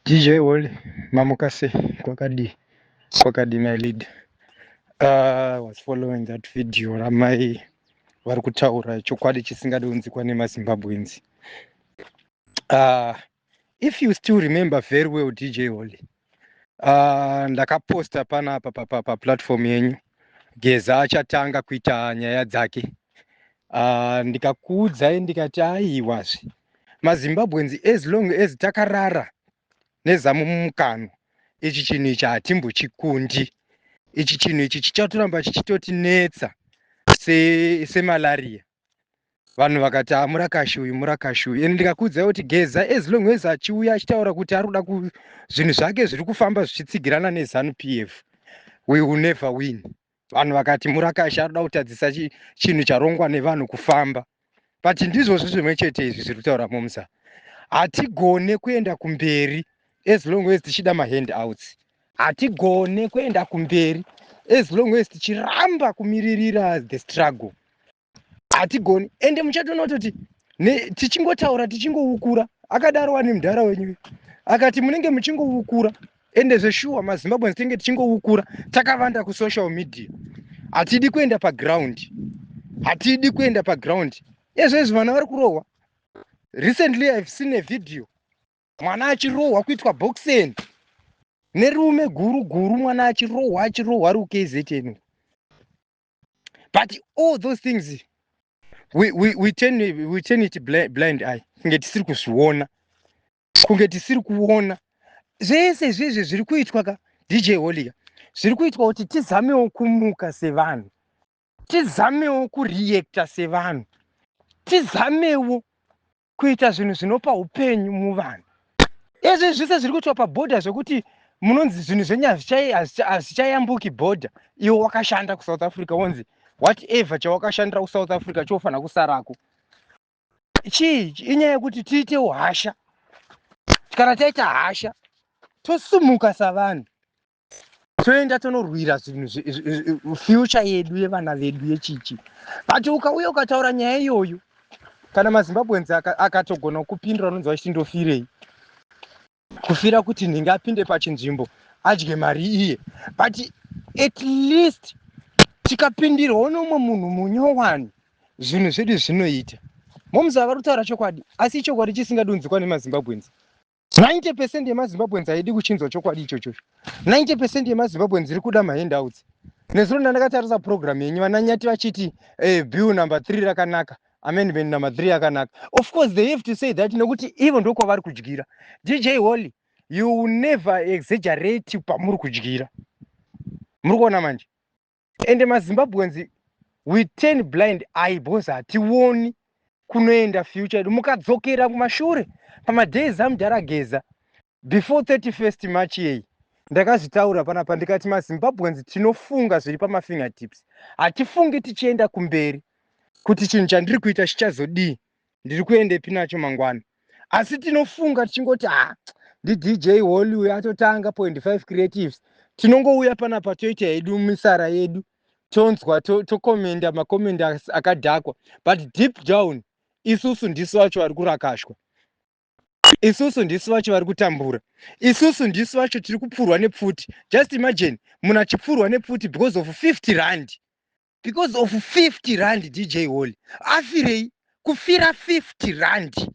DJ Wally, mamuka sei? Kwakadii? Kwakadii, my lead? I was following that video ramai vari kutaura chokwadi chisingadi kunzwikwa nemaZimbabweans. If you still remember very well, DJ Wally, ndakaposta panapa paplatform yenyu, Geza achatanga kuita nyaya dzake. Ndikakuudzai ndikati aiwazve maZimbabweans, as long as takarara nezamu mumukanwa, ichi chinhu ichi hatimbochikundi. Ichi chinhu ichi chichatoramba chichitotinetsa semalaria. Vanhu vakati, "Ah, murakashi uyu, murakashi uyu." Ende ndikakuudzai kuti Geza, as long as achiuya achitaura kuti ari kuda zvinhu zvake zviri kufamba zvichitsigirana neZANU PF, we will never win. Vanhu vakati murakashi, ari kuda kutadzisa chinhu charongwa nevanhu kufamba. But ndizvozvo zvimwe chete izvi zviri kutaura Mumsa. Hatigone kuenda kumberi as long as tichida mahandouts. Hatigone kuenda kumberi as long as tichiramba kumiririra the struggle. Hatigoni. Ende muchatoona kutoti tichingotaura, tichingoukura. Akadaro wani mudhara wenyu, akati munenge muchingoukura. Ende zveshuwa, maZimbabweans tinenge tichingoukura takavanda kusocial media. Hatidi kuenda paground, hatidi kuenda paground. Ezvezvi vana vari kurohwa. Recently I've seen a video, mwana achirohwa, kuitwa boxing nerume guru guru, mwana achirohwa, achirohwa ari kuKZN. But all those things we turn it blind eye, kunge tisiri kuzviona, kunge tisiri kuona zvese izvezvi zviri kuitwa ka. DJ Holika, zviri kuitwa kuti tizamewo kumuka sevanhu, tizamewo kureacta sevanhu, tizamewo kuita zvinhu zvinopa upenyu muvanhu. Izvi zvese zviri kuitwa pabhodha, zvekuti munonzi zvinhu zvenyu hazvichayambuki bhodha. Iwe wakashanda kuSouth Africa, wonzi whatever chawakashandira kuSouth Africa chofanira kusarako. Chii? Inyaya yekuti tiitewo hasha. Kana taita hasha, tosumuka savanhu, toenda tonorwira zvinhu, future yedu, yevana vedu, yechichi. But ukauya ukataura nyaya iyoyo, kana maZimbabweans akatogona kupindura, unonzi vachiti ndofirei? Kufira kuti ndingapinde pachinzvimbo adye mari iye. But at least tikapindirwawo nomumwe munhu munyowani, zvinhu zvedu zvinoita. Momuzava vari kutaura chokwadi, asi chokwadi chisingadunzikwa nemaZimbabweans. 90% yemaZimbabweans haidi kuchinzwa chokwadi ichocho. 90% yemaZimbabweans iri kuda mahandouts. Nezuro ndandakatarisa program yenyu, vananyati vachiti bill number 3 rakanaka, amendment number 3 yakanaka. Of course they have to say that, nekuti ivo ndokwavari kudyira. DJ Holly, you will never exaggerate pamuri kudyira. Muri kuona manje? Ende maZimbabweans, we turn blind eye because hationi kunoenda future yedu. Mukadzokera kumashure pamadays amudhara Geza before 31st March yei, ndakazvitaura panapa ndikati maZimbabweans tinofunga zviri pamafingertips. Hatifungi tichienda kumberi kuti chinhu chandiri kuita chichazodii, ndiri kuendepi nacho mangwana. Asi tinofunga tichingoti, ha, ndiDJ Holly uyo atotanga 0.5 creatives. Tinongouya panapa, toita hedu misara yedu, tonzwa, tokomenda makomenda akadhakwa. But deep down isusu ndisu vacho vari kurakashwa, isusu ndisu vacho vari kutambura, isusu ndisu vacho tiri kupfurwa nepfuti. Just imagine munhu achipfurwa nepfuti because of 50 rand, because of 50 rand. DJ Holly, afirei? Kufira 50 rand,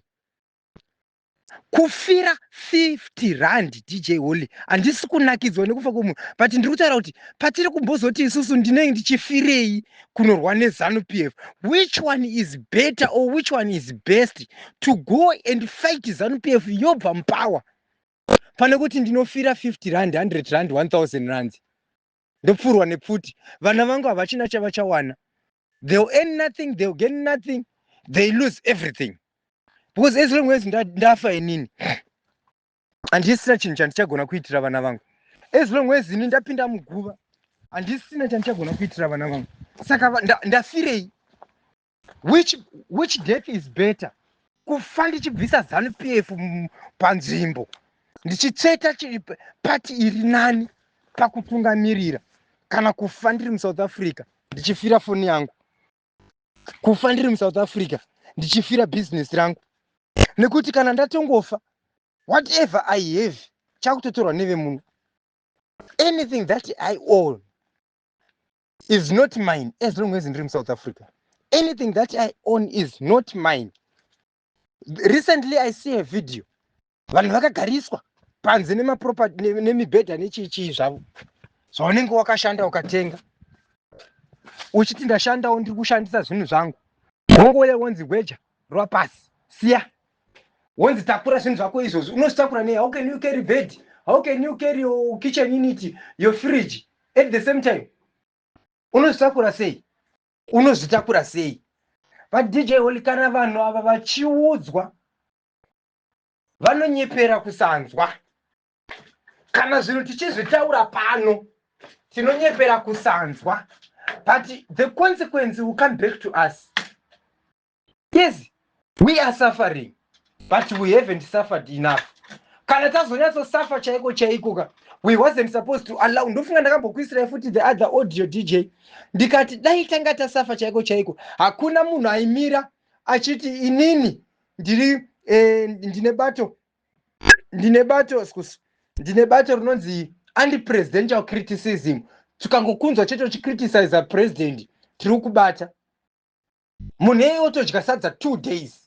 kufira 50 rand. DJ Holly, handisi kunakidzwa nekufa kwomunhu, but ndiri kutaura kuti patiri kumbozoti isusu ndinenge ndichifirei kunorwa neZANU PF? Which one is better or which one is best, to go and fight ZANU PF yobva mupower, pane kuti ndinofira 50 rand, 100 rand, 1000 rand, ndopfurwa nepfuti? Vana vangu havachina chavachawana. They'll earn nothing, they'll get nothing, they lose everything, because as long as ndafa inini, handisina chinhu chandichagona kuitira vana vangu. As long as ini ndapinda muguva, handisina chandichagona kuitira vana vangu. Saka ndafirei? Which death is better, kufa ndichibvisa ZANU PF panzvimbo, ndichitsveta pati iri nani pakutungamirira, kana kufa ndiri muSouth Africa ndichifira foni yangu, kufa ndiri muSouth Africa ndichifira bhizinesi rangu? Nekuti kana ndatongofa, whatever I have Chakutotorwa nevemuno. Anything that I own is not mine as long as ndiri muSouth Africa. Anything that I own is not mine. Recently I see a video, vanhu vakagariswa panze nemaproperty, nemibhedha, nechichii zvavo zvaunenge wakashanda ukatenga, uchiti ndashandawo, ndiri kushandisa zvinhu zvangu. Wongouya wonzi gweja rwapasi, siya. Wonzi takura zvinhu zvako izvozvi. Unozvitakura nei? How can you carry bed? How can you carry your kitchen unit, your fridge at the same time? Unozvitakura sei? Unozvitakura sei? But DJ Holy, kana vanhu ava vachiudzwa, vanonyepera kusanzwa. Kana zvinhu tichizvitaura pano, tinonyepera kusanzwa, but the consequence will come back to us. Yes, we are suffering, but we haven't suffered enough. Kana tazonyatsosafa chaiko chaiko ka, we wasn't supposed to allow. Ndofunga ndakambokuisirai futi the other audio, DJ, ndikati dai tanga tasafa chaiko chaiko, hakuna munhu aimira achiti inini ndiri ndine bato, excuse, ndine bato rinonzi anti-presidential criticism. Tikangokunzwa chete uchicriticiza president, tiri kubata munhu iyeye, otodya sadza 2 days.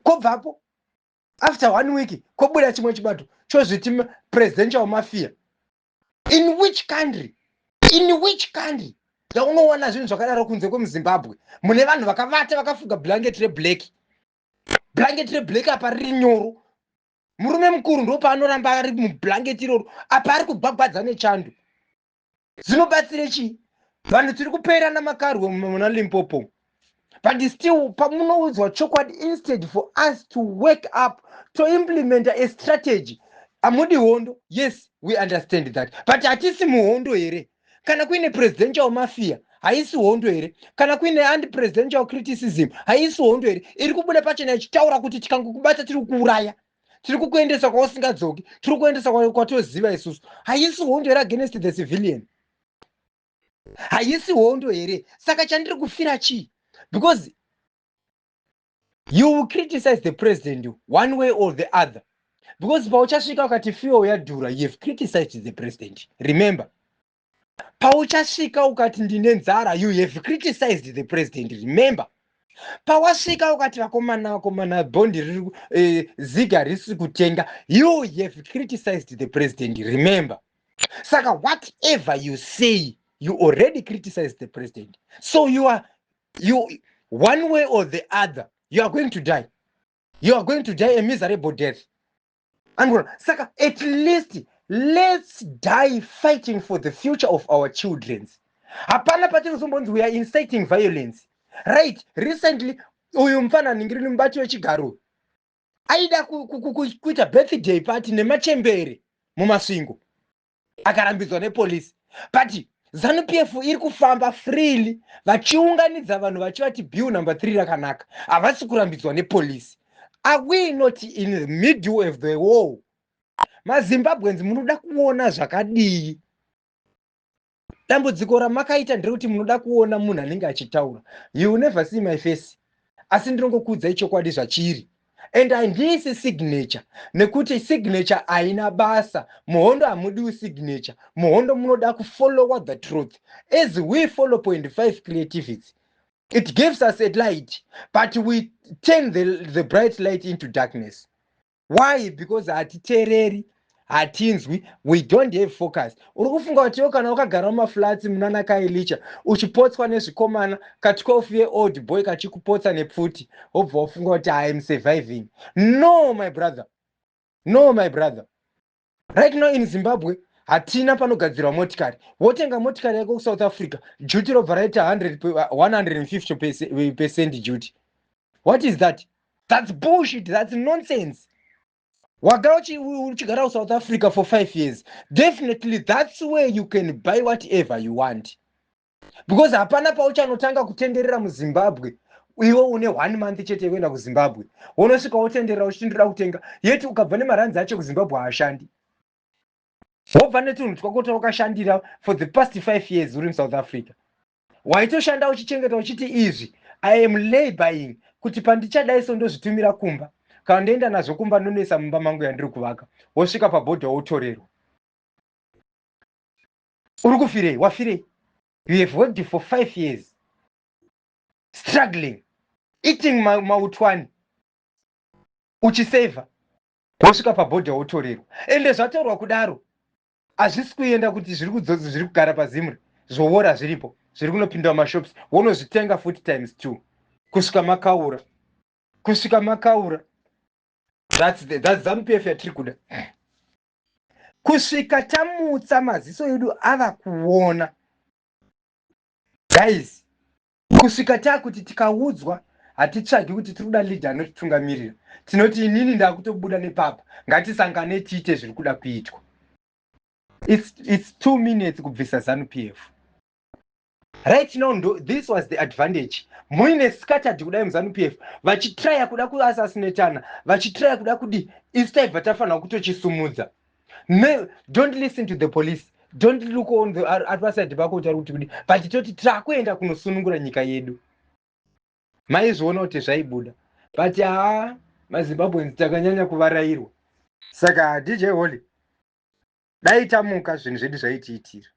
Kobvapo after one week kobuda chimwe chibato chozviti presidential mafia. In which country, in which country yaunowana zvinhu zvakadaro kunze kwemuZimbabwe, mune vanhu vakavata vakafuga blanket reblack? Blanket reblack apa riri nyoro. Murume mukuru ndo paanoramba ari mublanket iroro, apa ari kugwagwadza nechando. Zvinobatsire chii? Vanhu tiri kupera namakarwe muna Limpopo, but still pamunoudzwa chokwadi, instead for us to wake up to implement a strategy, hamudi hondo. Yes, we understand that, but hatisi muhondo here? Kana kuine presidential mafia, haisi hondo here? Kana kuine anti-presidential criticism, haisi hondo here iri kubuda pachena ichitaura kuti tikangokubata tiri kuuraya, tiri kukuendesa kwausingadzoki, tiri kuendesa kwatoziva isusu? Haisi hondo here against the civilian? Haisi hondo here? Saka chandiri kufira chii? Because you will criticize the president one way or the other, because pauchasvika ukati fuel yadhura, you have criticized the president. Remember, pauchasvika ukati ndine nzara, you have criticized the president. Remember, pawasvika ukati vakomana, vakomana, bhondi riri ziga risi kutenga, you have criticized the president. Remember, saka whatever you say, you already criticized the president. So you are you one way or the other, you are going to die. You are going to die a miserable death. Andona, saka at least let's die fighting for the future of our childrens. Hapana patinozombonzi we are inciting violence, right? Recently uyu mufana ningirini, mubati wechigaro, aida kuita birthday party nemachembere muMasvingo, akarambidzwa nepolisi, but ZANU PF iri kufamba freely vachiunganidza vanhu vachivati bill number 3 rakanaka, havasi kurambidzwa nepolisi. Are we not in the middle of the war? MaZimbabweans, munoda kuona zvakadii? Dambudziko ramakaita nderekuti munoda kuona munhu anenge achitaura. You will never see my face, asi ndinongokuudzai chokwadi zvachiri, and handisi signature, nekuti signature haina basa muhondo. Hamudiwi signature muhondo, munoda kufollowa the truth. As we follow point 5 creativity, it gives us a light, but we turn the bright light into darkness. Why? Because hatiteereri, hatinzwi, we don't have focus. Uri kufunga kuti iwo kana wakagara mumaflats munana Khayelitsha, uchipotswa nezvikomana, ka12 year old boy kachikupotsa nepfuti, wobva wafunga kuti I am surviving? No, my brother, no, my brother. Right now in Zimbabwe hatina panogadzirwa motikari. Wotenga motikari yako kuSouth Africa, duty robva raita 150% duty. What is that? That's bullshit, that's nonsense. Wagara uchigara kuSouth Africa for 5 years, definitely that's where you can buy whatever you want, because hapana pauchanotanga kutenderera muZimbabwe. Iwe une one month chete yekuenda kuZimbabwe, wonosvika wotenderera uchiti ndoda kutenga, yeti ukabva nemaranzi acho kuZimbabwe haashandi. Wobva netunhu twako twawakashandira for the past 5 years uri muSouth Africa, waitoshanda uchichengeta uchiti izvi I am laboring kuti pandichadai so ndozvitumira kumba. Kana ndoenda nazvo kumba, ndonoisa mumba mangu yandiri kuvaka, wosvika pabhodha wotorerwa. Uri kufirei? Wafirei? You have worked for 5 years struggling, eating mautwani, uchisevha, wosvika pabhodha wotorerwa. Ende zvatorwa kudaro, hazvisi kuenda kuti zviri kudzodzi, zviri kugara paZimre, zvoora zviripo, zviri kunopinda mumashops, wonozvitenga futi times two kusvika makaura, kusvika makaura. That's ZANU PF yatiri kuda. Kusvika tamutsa maziso edu ava kuona, guys, kusvika taakuti tikaudzwa, hatitsvagi kuti tiri kuda leader anotitungamirira. Tinoti, "Inini ndakutobuda nepapa, ngatisangane tiite zviri kuda kuitwa." It's 2 minutes kubvisa ZANU PF right now. Ndo, this was the advantage. Muine scattered kudai muZANU PF, vachitraya kuda kuassassinatana, vachitraya kuda kudi, isu taibva tafanira kutochisumudza. Don't listen to the police, don't look on the ari paside pako kuti ari kuti kudi, but toti taakuenda kunosunungura nyika yedu. Maizviona kuti zvaibuda, but haa, maZimbabweans takanyanya kuvarayirwa. Saka DJ Holly, dai tamuka, zvinhu zvedu zvaitiitira.